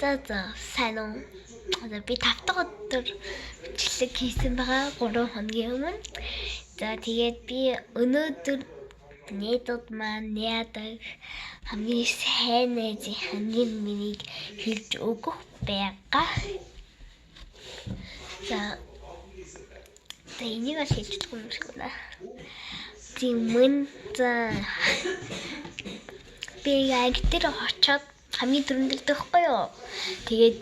За, сайн уу? За, би 5 дахь өдөр бичлэг хийсэн байгаа, 3 хоногийн өмнө. За, тэгээд би өнөөдөр найзууд маань яадаг хамгийн сайн найзын хамгийн минийг хэлж өгөх байгаа. За, энийг бол хэлж чадахгүй юм шиг байна. Тийм мөн. За, би анги дээр очоод хамгийн түрүүнд ирдэг байхгүй юу? Тэгээд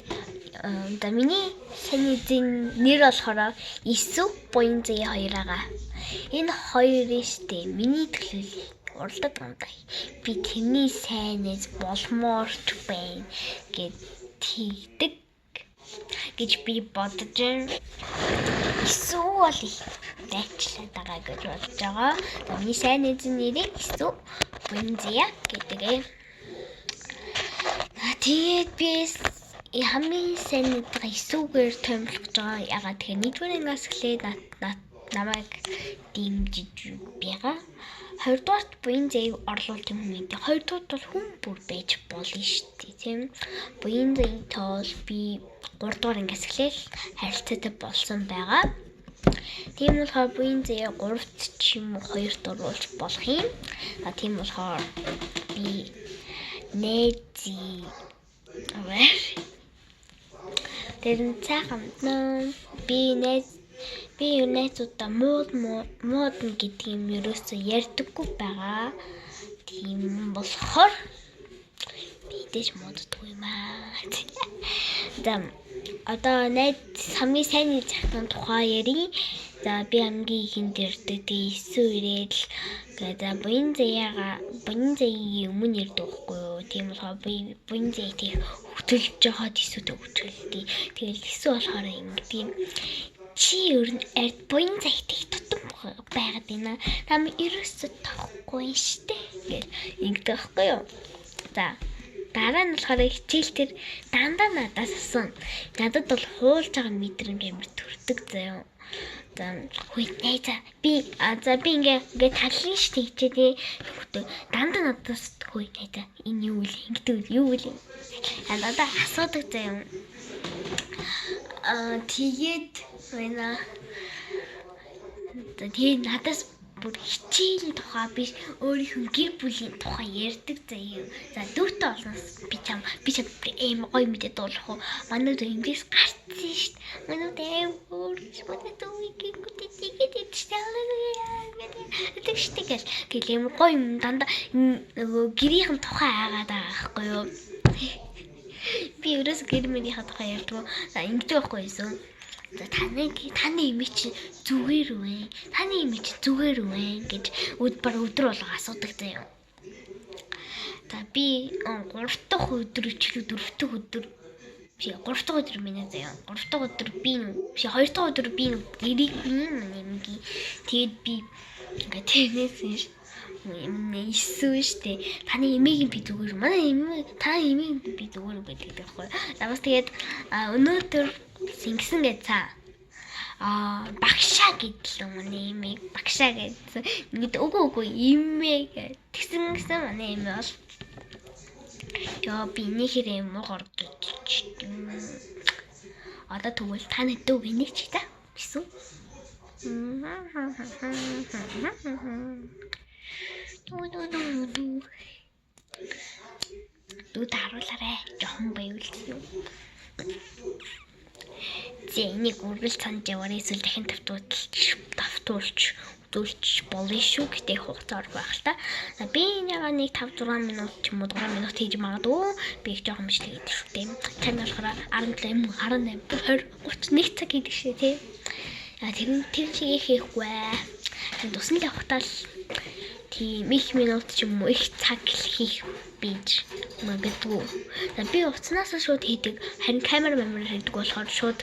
за, миний сайн найзын нэр болохоор Исү, Буянзая хоёр байгаа. Энэ хоёр штэ миний төлөө уралдаг юм даа. Би тэрний сайн найз болмоор ч байна гэд тэгдэг гэж би бодож байна. Исү бол их дайчлаад байгаа гэж бодож байгаа. За, миний сайн найзын нэрийг Исү, Буянзая гэдэг ээ. Тэгээд би хамгийн сайн найзгаа Исүгээр тоймлох гэж байгаа. Ягаад тэгэхээр нэгдүгээр ангиас эхлээд намайг дэмжиж байгаа. Хоёрдугаарт Буян заяаг орлуулт юм гэдэг. Хоёрдугаарт бол хүн бүр байж болно шүү дээ, тийм. Буян заяаг бол би 3 дугаар ангиас эхлээл харилцаатай болсон байгаа. Тийм болохоор Буян заяа 3-т ч юм уу 2-т оруулж болох юм. А тийм болохоор би найзын тэр нь цаахан би найз би найзуудаа мууд муудна гэдэг юм ерөөсөө ярьдаггүй байгаа. Тийм болохоор би дэж мууддаггүй юм аа. За, одоо найз, хамгийн сайн найзын тухай ярив. За, би хамгийн ихэнд ирдэг. Тэгээ Исүү ирээд л тэгээ за, Буян заяага Буян заяагийн өмнө ирдэг байхгүй юу. Тийм болохоор Буян заяа тийг хөтөлж жохоод Исүүтэй хөтөлдөг. Тэгэл Исүү болохоор ингэдэг юм. Чи ер нь ард Буян заяатай тутам байгаад байна. Там ерөөсөө тоохгүй штэ гэл ингэдэг байхгүй юу. За, дараа нь болохоор хичээл тэр дандаа надаас асууна. Надад бол хуулж байгаа мэдрэмж амар төрдөг заяа. За, хүй найзаа, би за, би ингээ ингээ таллын штэ хичээ тий. Дандаа надаас хүй найзаа, энэ юу вэ, ингэдэг юу вэ? Надад асуудаг заяа. Аа, тэгээд байна. За, тэгээд надаас бүр хичээлийн тухай биш, өөрийнх нь гэр бүлийн тухай ярьдаг заяа. За, дүүтэй олноос би чам аим гоё мэдээ дуулах уу? Манай дүү эмгээс гарцсан шүү дээ. Манай дүү аим өөр манай дүү гингүүтээ тэгээд идчихсэн. Гэдэг шүү дээ гэл юм гоё юм дандаа нөгөө гэрийнхэн тухай аагаад байгаа байхгүй юу? Би ерөөс гэр мөрийнхээ тухай ярьдгүй. За, ингэдэг байхгүй юу? За, таны эмээ чи зүгээр үү? Таны эмээ чи зүгээр үү гэж баг өдөр болго асуудаг заяа. За, би 3 дахь өдөр ч илүү 4 дахь өдөр би 3 дахь өдөр минь заяа. 3 дахь өдөр би биш, 2 дахь өдөр би гэрийг нэмги. Тэгээд би ингээ тэрнээс юм Исүү штэ. Таны эмээг би зүгээр. Манай эмээ, таны эмээг би зүгээр гэдэг байхгүй. За, бас тэгээд өнөөдөр ингэсэн гэж цаа. Аа, багшаа гэдэл манай эмээг багшаа гэсэн. Ингээд үгүй үгүй эмээ гэж. Тэгсэн гэсэн манай эмээ бол ёо, би энийхэр юм муу гордож. Одоо тэгвэл та надад үг инээч та. Гэсэн. Дүү дүү дүү дүү. Дүү харуулаарай. Жохон байвал юм. За, энийг үргэлж санаж яваарай, эсвэл дахин давтуулж үзүүлж болно шүү. Гэтэ хугацаа орох байх л та. За, би энийга нэг 5 6 минут ч юм уу 6 минут хийж магадгүй. Би их жоохон бичлэг хийдэг шүү дээ. Тань болохоор 17 юм 18 20 31 цаг хийдэг шээ тий. А тэр шиг их хийхгүй. Тусна л явахтаа л тийм их минут ч юм уу их цаг хийх бийж магадгүй. За, би утаснаас шууд хийдэг. Харин камер мамер хийдэг болохоор шууд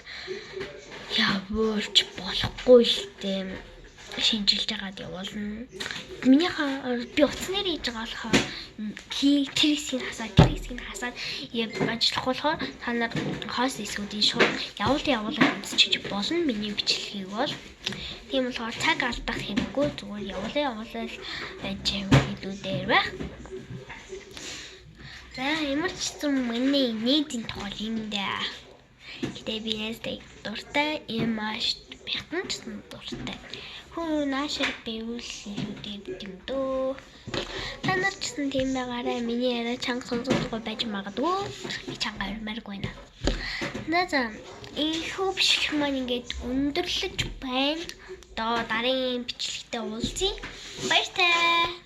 явуулж болохгүй л дээ, шинжилж байгаад явуулна. Минийхээ би утаснаар хийж байгаа болохоор тэр хэсгийг хасаад, тэр хэсгийг хасаад ажиллах болохоор та нар хоос хэсгүүдийн шууд явуулаад үзчихэж болно миний бичлэгийг бол. Тийм болохоор цаг алдах хэрэггүй, зүгээр явуулаа явуулаад байж илүү дээр байх. За, ямар ч гэсэн миний нийтийн тухай юм да. Гэтэ би найзтай дуртай юм маш бятан ч дуртай. Хүн наашаар байвал илүү дээр юм дөө. Та нар ч гэсэн тийм байгаарай. Миний яриа чанга сонсогдохгүй байж магадгүй. Би чанга авирмааргүй байна. За, энэхүү бичлэг маань ингээд өндөрлөж байна. Одоо дараагийн бичлэгтээ уулзъя. Баяртай.